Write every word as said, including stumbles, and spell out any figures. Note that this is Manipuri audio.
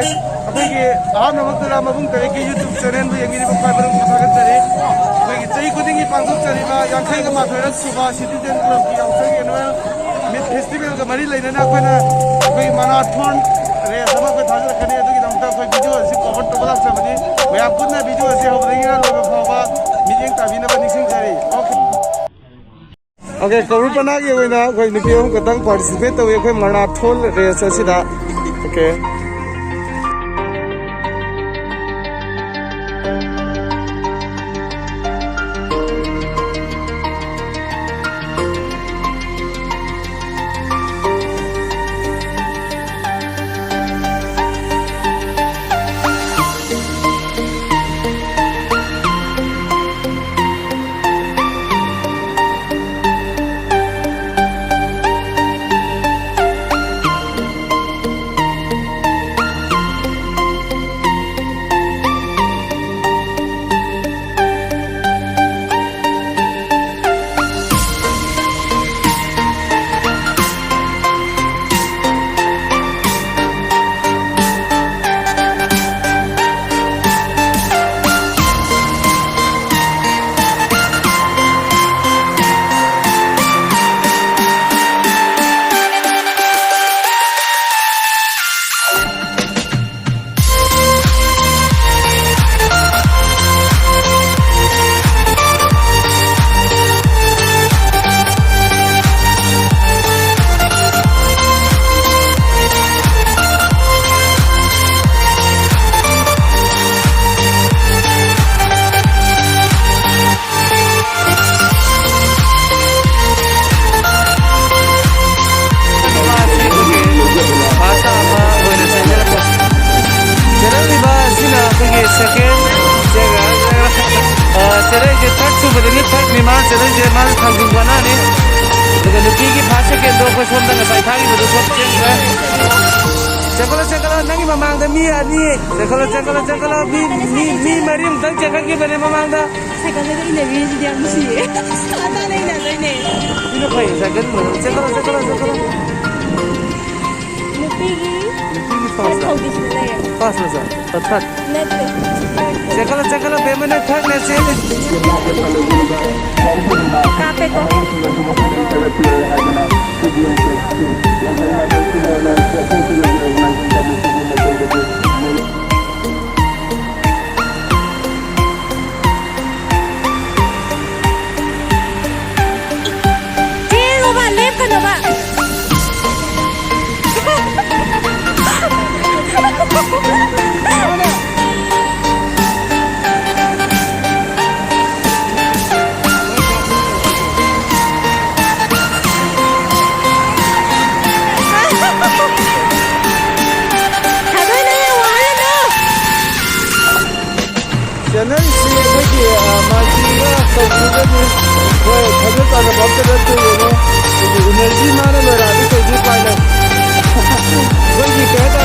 ꯑꯩꯈꯣꯏꯒꯤ ꯑꯍꯥꯟꯕꯃꯛꯇꯗ ꯃꯕꯨꯡ ꯇꯔꯦꯠꯀꯤ YouTube channelꯕꯨ ꯌꯦꯡꯕꯤꯔꯤꯕ ꯈ꯭ꯋꯥꯏ ꯃꯔꯨ ꯊꯥꯒꯠꯆꯔꯤ꯫ ꯑꯩꯈꯣꯏꯒꯤ ꯆꯍꯤ ꯈꯨꯗꯤꯡꯒꯤ ꯄꯥꯡꯊꯣꯛꯆꯔꯤꯕ ꯌꯥꯡꯈꯩꯒ ꯃꯥꯊꯣꯏꯔꯛ ꯁꯨꯕ Citizen Clubꯀꯤ ꯌꯥꯎꯁꯪꯒꯤ annual Meat Festivalꯒ ꯃꯔꯤ ꯂꯩꯅꯅ ꯑꯩꯈꯣꯏꯅ ꯑꯩꯈꯣꯏꯒꯤ marathon race ꯑꯃ ꯑꯩꯈꯣꯏ ꯊꯥꯖꯔꯛꯀꯅꯤ꯫ ꯑꯗꯨꯒꯤꯗꯃꯛꯇ ꯑꯩꯈꯣꯏ video ꯑꯁꯤ cover ꯇꯧꯕ ꯂꯥꯛꯆꯕꯅꯤ꯫ ꯃꯌꯥꯝ ꯄꯨꯟꯅ video ꯑꯁꯤ ꯍꯧꯕꯗꯒꯤꯅ ꯂꯣꯏꯕ ꯐꯥꯎꯕ ꯃꯤꯠꯌꯦꯡ ꯇꯥꯕꯤꯅꯕ ꯅꯤꯡꯁꯤꯡꯖꯔꯤ꯫ Okay꯫ Okay, ꯀꯧꯕ꯭ꯔꯨ ꯄꯅꯥꯒꯤ ꯑꯣꯏꯅ ꯑꯩꯈꯣꯏ ꯅꯨꯄꯤ ꯑꯍꯨꯝ ꯈꯛꯇꯪ participate ꯇꯧꯏ ꯑꯩꯈꯣꯏ marathon race ꯑꯁꯤꯗ꯫ Okay꯫ ꯆꯦꯜꯂꯛꯂꯤꯕ ꯑꯁꯤꯅ ꯑꯩꯈꯣꯏꯒꯤ second, ꯑ, ꯆꯦꯜꯂꯛꯏꯁꯦ third ꯁꯨꯕꯗꯒꯤ thirdꯅꯤ꯫ ꯃꯥ ꯆꯦꯜꯂꯛꯏꯁꯦ, ꯃꯥꯁꯨ ꯊꯥꯡꯖꯤꯡ ꯄꯅꯥꯅꯤ꯫ ꯑꯗꯨꯒ ꯅꯨꯄꯤꯒꯤ first secondꯗꯣ ꯑꯩꯈꯣꯏ ꯁꯣꯝꯗ ꯉꯁꯥꯏ ꯊꯥꯈꯤꯕꯗꯣ ꯁꯣꯝ ꯆꯦꯟꯈ꯭ꯔꯦ꯫ ꯆꯦꯟꯈꯠꯂꯣ, ꯆꯦꯟꯈꯠꯂꯣ, ꯅꯪꯒꯤ ꯃꯃꯥꯡꯗ ꯃꯤ ꯑꯅꯤ꯫ ꯆꯦꯟꯈꯠꯂꯣ, ꯆꯦꯟꯈꯠꯂꯣ, ꯆꯦꯟꯈꯠꯂꯣ꯫ ꯃꯤ, ꯃꯤ, ꯃꯤ ꯃꯔꯤꯃꯨꯛꯇꯪ ꯆꯦꯟꯈꯠꯈꯤꯕꯅꯦ ꯃꯃꯥꯡꯗ꯫ ꯁꯥꯏꯀꯜꯗꯒ ꯏꯟꯅꯕꯤꯔꯤꯁꯤꯗꯤ ꯌꯥꯝ ꯅꯨꯡꯁꯤꯌꯦ꯫ ꯁꯥ ꯇꯥꯅ ꯏꯟꯅꯗꯣꯏꯅꯦ꯫ ꯁꯤꯅ ꯐꯩ, ꯁꯥꯏꯀꯜ ꯏꯟꯅꯕ꯫ ꯆꯦꯟꯈꯠꯂꯣ, ꯆꯦꯟꯈꯠꯂꯣ, ꯆꯦꯟꯈꯠꯂꯣ꯫ ꯅꯨꯄꯤꯒꯤ ꯅꯨꯄꯤꯒꯤ ꯐꯥꯁ ꯐꯥꯁ ꯂꯥ? ꯍꯧꯗꯤ ꯁꯤꯗ ꯂꯩꯔꯦ꯫ ꯐꯥꯁ ꯂꯥ ꯁꯥꯔ? ꯊꯥꯔꯠ, ꯊꯥꯔꯠ꯫ ꯅꯠꯇꯦ꯫ ꯆꯦꯟꯈꯠꯂꯣ, ꯆꯦꯟꯈꯠꯂꯣ, ꯕꯦꯝꯃꯅ ꯊꯥꯔꯠꯅꯦ, ꯆꯦꯜꯂꯤ꯫ ꯀꯥꯞꯄꯦꯀꯣ꯫ ꯆꯦꯜꯂꯣꯕ, ꯂꯦꯞꯀꯅꯣꯕ꯫ ꯊꯥꯗꯣꯏꯅ ꯌꯥꯝ ꯋꯥꯍꯜꯂꯅꯨ꯫ ꯆꯦꯟꯅꯔꯤꯁꯤ ꯑꯩꯈꯣꯏꯒꯤ, ꯑ, ꯃꯥꯏꯖꯤꯒ ꯇꯧꯕꯤꯒꯅꯤ꯫ ꯍꯣꯏ, ꯊꯥꯖ ꯇꯥꯟꯅꯕ ꯑꯝꯇ ꯅꯠꯇꯦ, ꯌꯦꯡꯉꯣ꯫ ꯑꯩꯈꯣꯏꯒꯤ ꯏꯅꯔꯖꯤ ꯃꯥꯅ ꯂꯣꯏꯔꯛꯑꯗꯤ ꯀꯩꯗꯤ ꯎꯄꯥꯏ ꯂꯩ? ꯑꯩꯈꯣꯏꯒꯤ ꯀꯩ ꯍꯥꯏꯇꯥꯔꯦ,